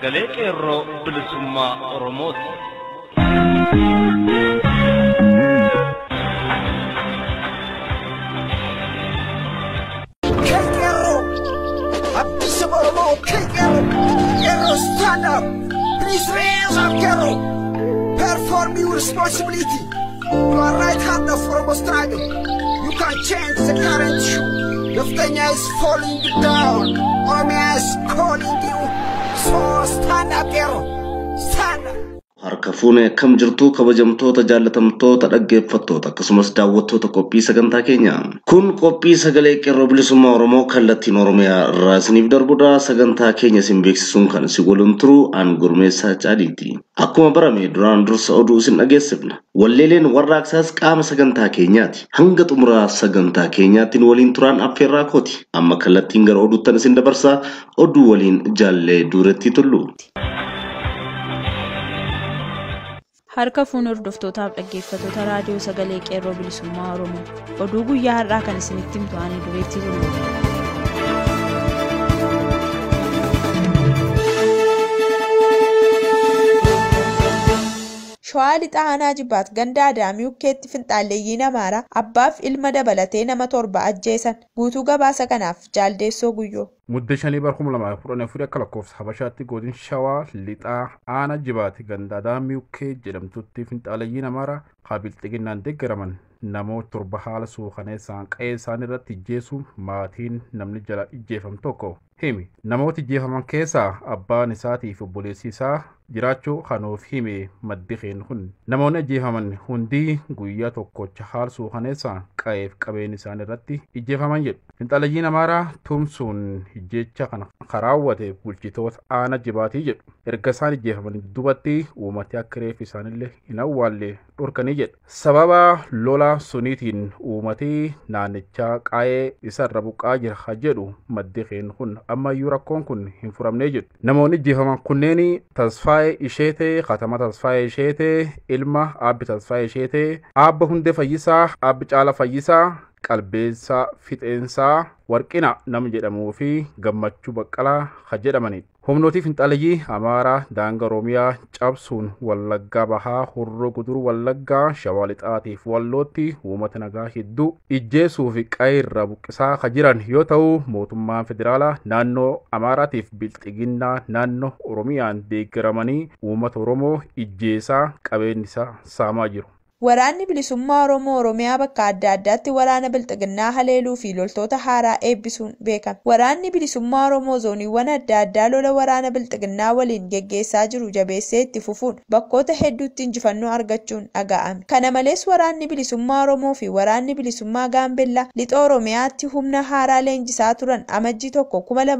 Sagalee Qeerroo Bilisummaa Oromooti. Qeerroo! Abdii saba Oromoo Qeerroo! Qeerroo, stand up! Please raise up, Qeerroo! Perform your responsibility. You are right hand of Oromo struggle. You can change the current issue. Neftenya is falling down. Oromia is calling you. So stand up, Qeerroo! Stand up! Harka fuunee, akkam jirtu kabajamtoota, jaallatamtoota, dhaggeeffattoota akkasumas daawwattoota qophii sagantaa keenyaa. Kun qophii Sagalee Qeerroo Bilisummaa Oromoo kallattiin Oromiyaa irraa isiniif darbudha. Sagantaa keenya isin beeksisuun kan isin waliin turu aan Gurmeessaa Caaliiti. Akkuma barame duraan dursa oduu isin dhageessifna. Walleeleen warraaqsaas qaama sagantaa keenyaati. Hanga xumuraa sagantaa keenyaatti nu waliin turaan affeerraa kooti. Amma kallattiin gara oduuttan isin dabarsaa, oduu waliin jaallee Duuretti Tullu. Harka fuun hordoftootaaf dhaggeeffattoota Raadiyoo Sagalee Qeerroo Bilisummaa Oromoo. Oduu guyyaa har'aa kan isinitti himtu ani Dureetti Tullu. Shawaa Lixaa Aanaa Jibbaat ganda Adaamii Ukkeetti finxaalleeyyiin Amaaraa abbaaf ilma dabalatee nama 7 ajjeesan. Guutuu gabaasa kanaaf Jaaldeessoo Guyyoo. Mudde 5 bara 2014 akka lakkoofsa Habashaatti godin Shawaa Lixaa Aanaa Jibaati ganda Adaamii Ukkee jedhamtutti finxaalleeyyiin Amaaraa Bilxiginnaan deeggaraman namoota 7 haala suukaneessaan qe'ee isaan irratti ijjeesuun maatiin namni jala ijjeefam tokko himi. Namoota ijjeefaman keessaa abbaan isaatii fi obboleessi isaa jiraachuu kanuuf hime maddi keen kun. Namoonni ajjeefaman hundi guyyaa tokkocha haala suukaneessaan qe'eef qabeen isaan irratti ijjeefaman jedhu. Finxaaleyyiin Amaaraa tumsuun ijjeecha kana raawwate bulchitoota Aanaa Jibaatii jedhu. Erga isaan ijjeefaman duubatti uummati akka reeffi isaanillee hin awwaalle dhorkanii jedha. Sababa lola suniitiin uummati naannichaa qa'ee isarra buqqaa jira ha jedhu maddi keen kun, ammayyuu rakkoon kun hin furamnee jedhu. Namoonni ijjeefaman kunneen Tasfaayee Isheetee, Katama Tasfaayee Isheetee, ilma Aabbi Tasfaayee Isheetee, Aabba Hundee Fayyisaa, Aabbi Caala Fayyisaa, Qalbeessaa Fixeensaa Warqina nama jedhamuu fi Gammachuu Baqqalaa ha jedhamanidha. Humnootii finxaaleyyii Amaaraa daangaa Oromiyaa cabsuun Wallaggaa Bahaa, Hurroo Guduruu Wallaggaa, Shawaa Lixaatiif Wallootti uummata nagaa hedduu ijjeesuu fi qe'ee irraa buqqisaa kan jiran yoo ta'u, mootummaan federaalaa naannoo Amaaraatiif Bilxiginnaa naannoo Oromiyaan deeggaramanii uummata Oromoo ijjeesaa, qabeenya isaa saamaa jiru. Waraanni Bilisummaa Oromoo Oromiyaa bakka adda addaatti waraana Bilxiginnaa haleeluu fi loltoota haaraa eebbisuun beekame. Waraanni Bilisummaa Oromoo zooniiwwan adda addaa lola waraana Bilxiginnaa waliin geggeessaa jiru jabeessee itti fufuun bakkoota hedduutti injifannoo argachuun dhaga'ame. Kana malees Waraanni Bilisummaa Oromoo fi Waraanni Bilisummaa Gaambellaa Lixa Oromiyaatti humna haaraa leenjisaa turan Amajjii 1,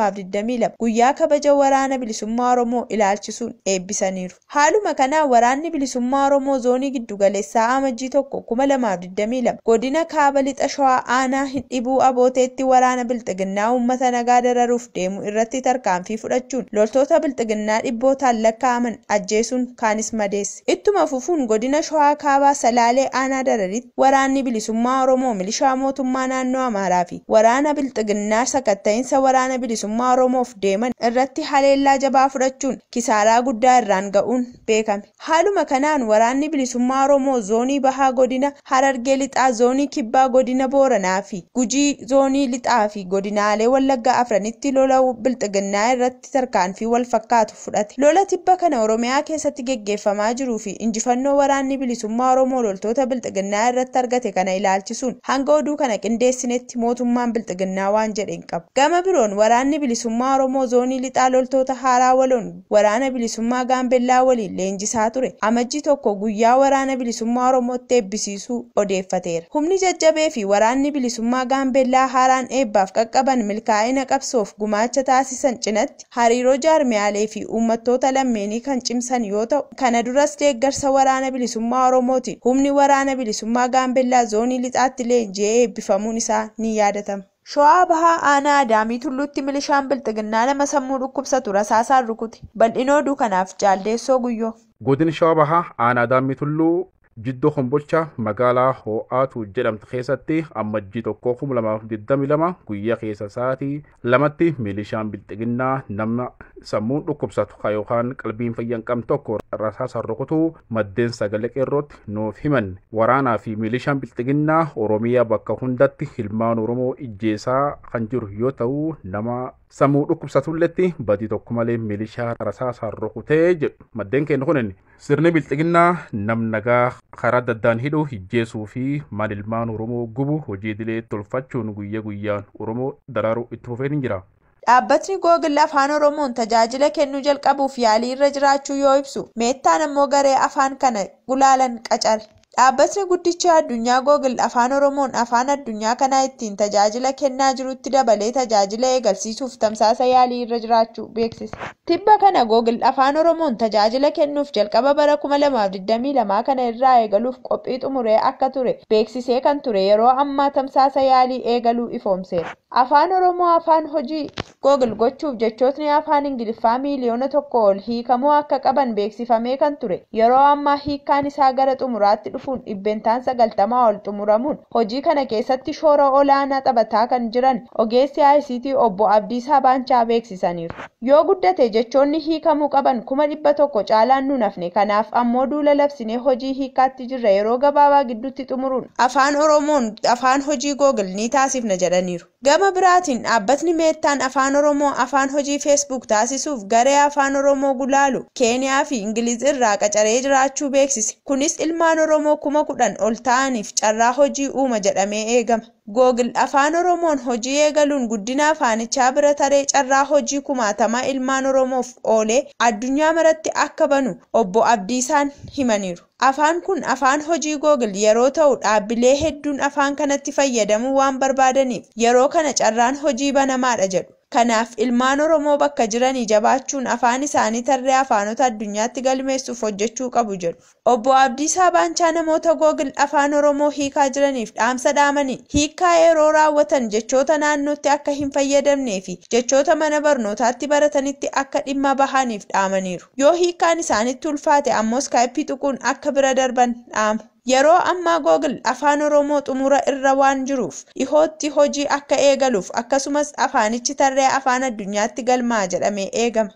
2022 guyyaa kabaja Waraana Bilisummaa Oromoo ilaalchisuun eebbisaniiru. Haaluma kanaan Waraanni Bilisummaa Oromoo zoonii giddugaleessaa Amajjii 1, 2022 godina Kaaba Lixa Shawaa Aanaa Hindhibuu Abooteetti waraana Bilxiginnaa uummata nagaa dararuuf deemu irratti tarkaanfii fudhachuun loltoota Bilxiginnaa dhibbootaan lakkaa'aman ajjeesuun kaanis madeesse. Ittuma fufuun godina Shawaa Kaabaa Salaalee Aanaa Dararitti Waraanni Bilisummaa Oromoo milishaa mootummaa naannoo Amaaraa fi waraana Bilxiginnaa sakatta'iinsa Waraana Bilisummaa Oromoof deeman irratti haleellaa jabaa fudhachuun kisaaraa guddaa irraan ga'uun beekame. Haaluma kanaan Waraanni Bilisummaa Oromoo zoonii Bahaa godina Harargee Lixaa, zoonii Kibbaa godina Booranaa fi Gujii, zoonii Lixaa fi godinaalee Wallaggaa afranitti lola Bilxiginnaa irratti tarkaanfii wal fakkaatu fudhate. Lola tibba kana Oromiyaa keessatti geggeeffamaa jiruu fi injifannoo Waraanni Bilisummaa Oromoo loltoota Bilxiginnaa irratti argate kana ilaalchisuun hanga oduu kana qindeessinetti mootummaan Bilxiginnaa waan jedhe hin qabu. Gama biroon Waraanni Bilisummaa Oromoo zoonii Lixaa loltoota haaraa waloon Waraana Bilisummaa Gaambellaa waliin leenjisaa ture Amajjii 1 guyyaa Waraana Bilisummaa Oromootti eebbisiisuu odeeffateera. Humni jajjabee fi Waraanni Bilisummaa Gaambellaa haaraan eebbaaf qaqqaban milkaa'ina qabsoof gumaacha taasisan cinatti hariiroo jaarmiyaalee fi uummattoota lammeenii kan cimsan yoo ta'u, kana duras deeggarsa Waraana Bilisummaa Oromootiin humni Waraana Bilisummaa Gaambellaa zoonii Lixaatti leenji'ee eebbifamuun isaa ni yaadatama. Shawaa Bahaa Aanaa Adaamii Tulluutti milishaan Bilxiginnaa nama sammuu dhukkubsatu rasaasaan rukute. Bal'inoo oduu kanaaf Jaaldeessoo Guyyoo. Godina Shawaa Bahaa Aanaa Adaamii Tulluu Jiddoo Kombolchaa magaalaa Ho'aatu jedhamtu keessatti Ammajjii 1,2022 guyyaa keessa sa'aatii 2tti milishaan bilxiginnaa nama sammuun dhukkubsatu yookaan qalbiin fayyaa hin qabne tokko rasaasaan rukutuu maddeen sagalee qeerrootti nuuf himan. Waraanaa fi milishaan bilxiginnaa Oromiyaa bakka hundatti ilmaan Oromoo ijjeesaa kan jiru yoo ta'u nama sammuu dhukkubsatulletti badii tokko malee milishaa rasaasaan rukutee jedhu maddeen keenya kunin. Sirni bilxiginnaa nam nagaa karaa adda addaan hidhuu ijjeesuu fi maal ilmaan Oromoo gubu hojii idilee tolfachuun guyyaa guyyaan Oromoo daraaruu itti fufee ni jira. Dhaabbatni Google Afaan Oromoon tajaajila kennuu jalqabuuf yaalii irra jiraachuu yoo ibsu, Meettaan ammoo garee afaan kana gulaalan qacare. Dhaabbatni guddichi addunyaa Google Afaan Oromoon afaan addunyaa kanaa ittiin tajaajila kennaa jirutti dabalee tajaajila eegalsiisuuf tamsaasa yaalii irra jiraachuu beeksise. Tibba kana Google Afaan Oromoon tajaajila kennuuf jalqaba bara 2022 kana irraa eegaluuf qophii xumuree akka ture beeksisee kan ture yeroo ammaa tamsaasa yaalii eegaluu ifoomseera. Afaan Oromoo afaan hojii Google gochuuf jechootni afaan Ingiliffaa 1 miiliyoona ol hiikamuu akka qaban beeksifamee kan ture yeroo ammaa hiikkaan isaa gara xumuraatti dhufuun 90% ol xumuramuun hojii kana keessatti shoora olaanaa taphataa kan jiran ogeessi ICT obbo Abdiisaa Baanchaa beeksisaniiru. Yoo guddate jechoonni hiikamuu qaban 100,000 caalaan nu nafne, kanaaf ammoo duula labsinee hojii hiikkaatti jirra, yeroo gabaabaa gidduutti xumuruun Afaan Oromoon afaan hojii Google ni taasifna jedhaniiru. Gama biraatiin dhaabbatni Meettaan Afaan Oromoo afaan hojii Facebook taasisuuf garee Afaan Oromoo gulaalu Keeniyaa fi Ingiliz irraa qacaree jiraachuu beeksise. Kunis ilmaan Oromoo 10,000 ol ta'aniif carraa hojii uuma jedhamee eegama. Google Afaan Oromoon hojii eegaluun guddina afaanichaa bira taree carraa hojii kumaatama ilmaan Oromoof oolee addunyaa maratti akka banu obbo Abdiisaan himaniiru. Afaan kun afaan hojii Google yeroo ta'u dhaabbilee hedduun afaan kanatti fayyadamuu waan barbaadaniif yeroo kana carraan hojii banamaadha jedhu. Kanaaf ilmaan Oromoo bakka jiranii jabaachuun afaan isaanii tarree afaanota addunyaatti galmeessuuf hojjechuu qabu jedhu. Obbo Abdiisaa Baanchaa namoota Google Afaan Oromoo hiikaa jiraniif dhaamsa dhaamaniin hiikaa yeroo raawwatan jechoota naannootti akka hin fayyadamnee fi jechoota mana barnootaatti baratanitti akka dhimma bahaniif dhaamaniiru. Yoo hiikaan isaanitti ulfaate ammoo Skype tuquun akka bira darban dhaamu. Yeroo ammaa Google Afaan Oromoo xumura irra waan jiruuf dhihootti hojii akka eegaluuf akkasumas afaanichi tarree afaan addunyaatti galmaa jedhamee eegama.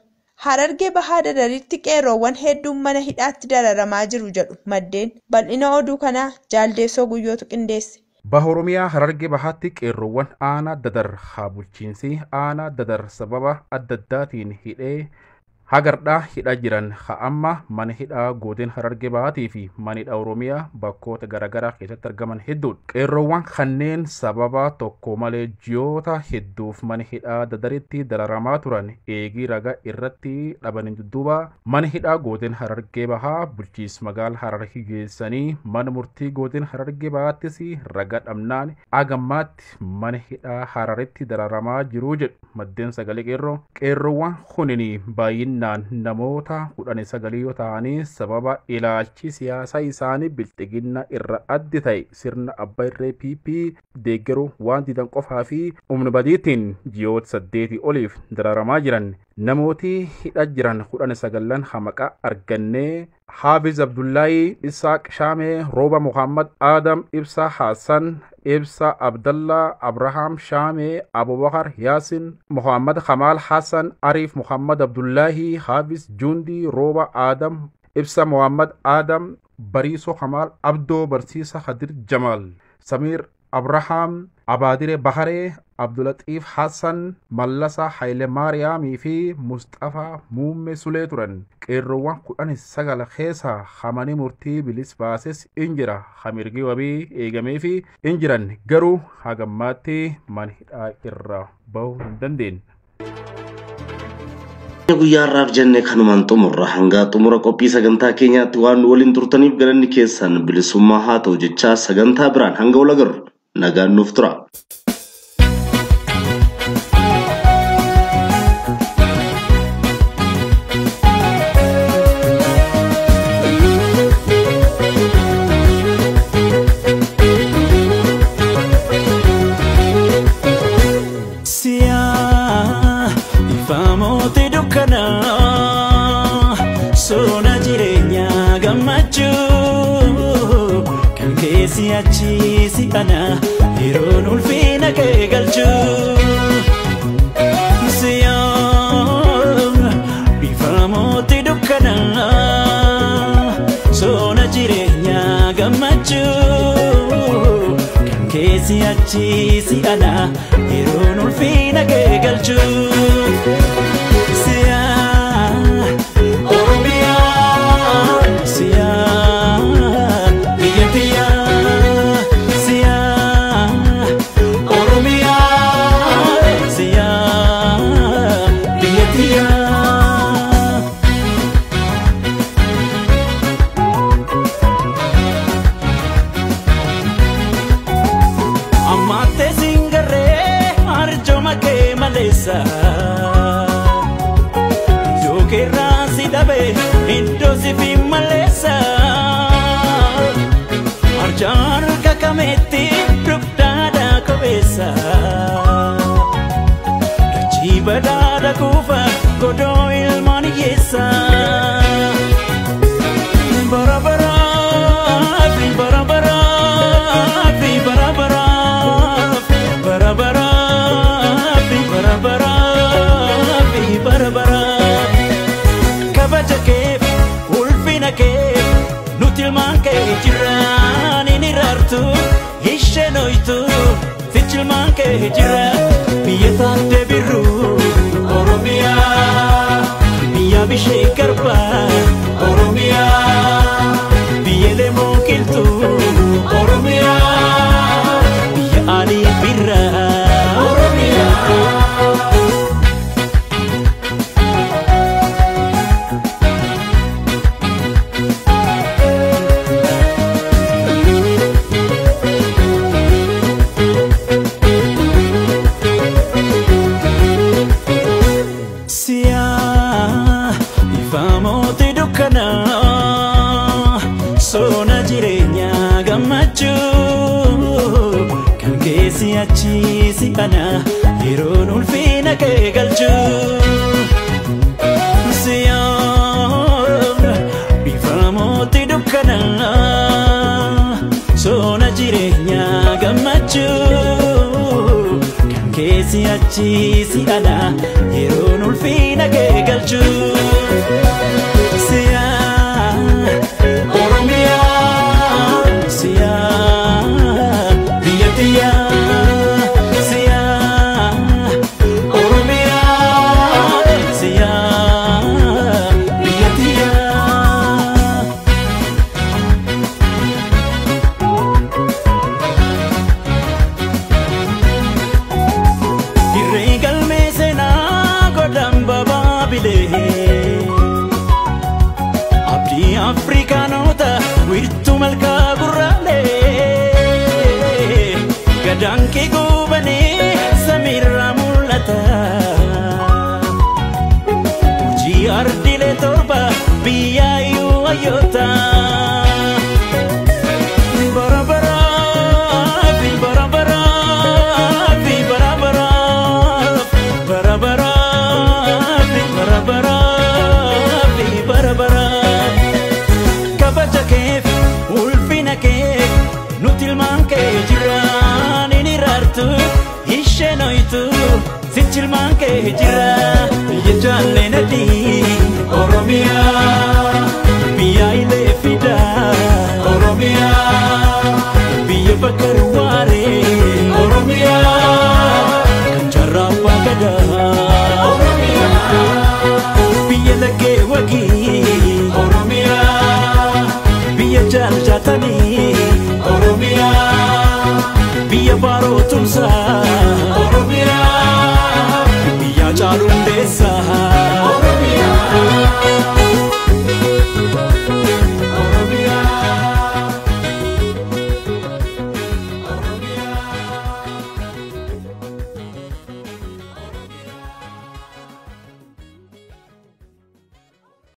Harargee Bahaa Dadaritti qeerroowwan hedduun mana hidhaatti dararamaa jiru jedhu maddeen. Bal'ina oduu kanaa Jaaldeessoo Guyyootu qindeesse. Baha Oromiyaa Harargee Bahaatti qeerroowwan aanaa Dadar haa bulchiinsi aanaa Dadar sababa adda addaatiin hidhee hagardhaa hidhaa jiran haa amma mana hidhaa godina Harargee Bahaatii fi mana hidhaa Oromiyaa bakkoota garaagaraa keessatti argaman hedduudha. Qeerroowwan kanneen sababa tokko malee ji'oota hedduuf mana hidhaa Dadaritti dararamaa turan eegii ragaa irratti dhabaniin dudduuba mana hidhaa godina Harargee Bahaa bulchiinsa magaalaa Harar geessanii mana murtii godina Harargee Bahaattis ragaa dhabnaan agammaatti mana hidhaa Hararitti dararamaa jiru jedhu maddeen sagalee qeerroo. Qeerroowwan kunniin baay'inaan namoota 19 yoo ta'anii sababa ilaalchi siyaasaa isaanii bilxiginna irra addi ta'e sirna abbaa irree PP deeggaruu waan didan qofaa fi humna badiitiin ji'oota 8 oliif dararamaa jiran. Namooti hidha jiran 19 hamaqa argannee Haafiz Abdullahi, Isaaq Shaamee, Rooba Muhammad Adam, Ibsa Hassan, Ibsa Abdallah, Abraham Shaamee, Abubakar Yaasin, Muhammad Kamal Hassan, Arif Muhammad Abdullahi, Hafiz Jundi, Rooba Adam, Ibsa Muhammad Adam, Bariisoo Kamal, Abdoo Barsiisa Hadir Jamal, Samir Abraham, Abaadire Baharee, Abdulatiif Hassan, Mallasa Haile Maariyaamii fi Musxafaa Muummee Sulee turan. Qeerroowwan 19 keessa hamanii murtii bilis baases in jira. Hamirgii wabii eegamee fi in jiran garuu hagammaatti mana hidhaa irraa bahuu hin dandeenye. Guyyaa har'aaf jennee kanumaan xumurra. Hanga xumura qophii sagantaa keenyaatti waan nu waliin turtaniif galanni keessan bilisummaa haa ta'u jechaa sagantaa biraan hanga wal agarru nagaan nuuf tura. Siyaa ifamooti dukkanaa sona jireenyaa gammachuu. keessi achi si ana yeroon ulfina kee galchu siyaa bifa mootii dukkana soona jireenyaa gammachuu kan keessi achi si ana yeroon ulfina kee galchu siyaa Oromiyaa siyaa biyya tiyyaa siyaa Oromiyaa siyaa biyya tiyyaa. Ammattee singarree arjooma kee maleessa. Iddoo keerraa si dhabe iddoo si fi maleessa. Arjaan harka kameetti dugdaadhaa kopheessa. Dachii badhaadha kuufa godoo ilmaan hiyyeessa. Bara baraaf bara baraaf bara baraaf bara baraaf bara baraaf bara baraaf kabaja keef ulfina keef nuti ilmaan kee jiraan hin iraartu isheen hoytu sichi ilmaan kee jira biyya taate birru Oromiyaa biyya bishee garbaa Oromiyaa biyya lemoo qilxuu Oromiyaa biyya alii birraa Oromiyaa. Siyaa ifa mootii dukkana soona jireenyaa gammachuu kan keessi achi si ana yeroon ulfina kee galchu siyaa ifa mootii dukkana soona jireenyaa gammachuu kan keessi achi si ana yeroon ulfina kee galchu siyaa Oromiyaa siyaa biyya tiyyaa siyaa Oromiyaa siyaa biyya tiyyaa. Dirree galmee seenaa godhan babaabilee Abdii Afrikaanota wiirtuu malkaa gurraalee Gadaan kee goobanii samiirraa mul'ata Hojii ardiilee torba biyyaayyuu hayyoota. Bara baraaf bara baraaf bara baraaf bara baraaf bara baraaf bara baraaf kabaja keef ulfina keef nuti ilmaan kee jiraan hin iraartu isheen hoytu sichi ilmaan kee jira biyya jaalleen adii Oromiyaa biyya ilee fidaa Oromiyaa biyya bakka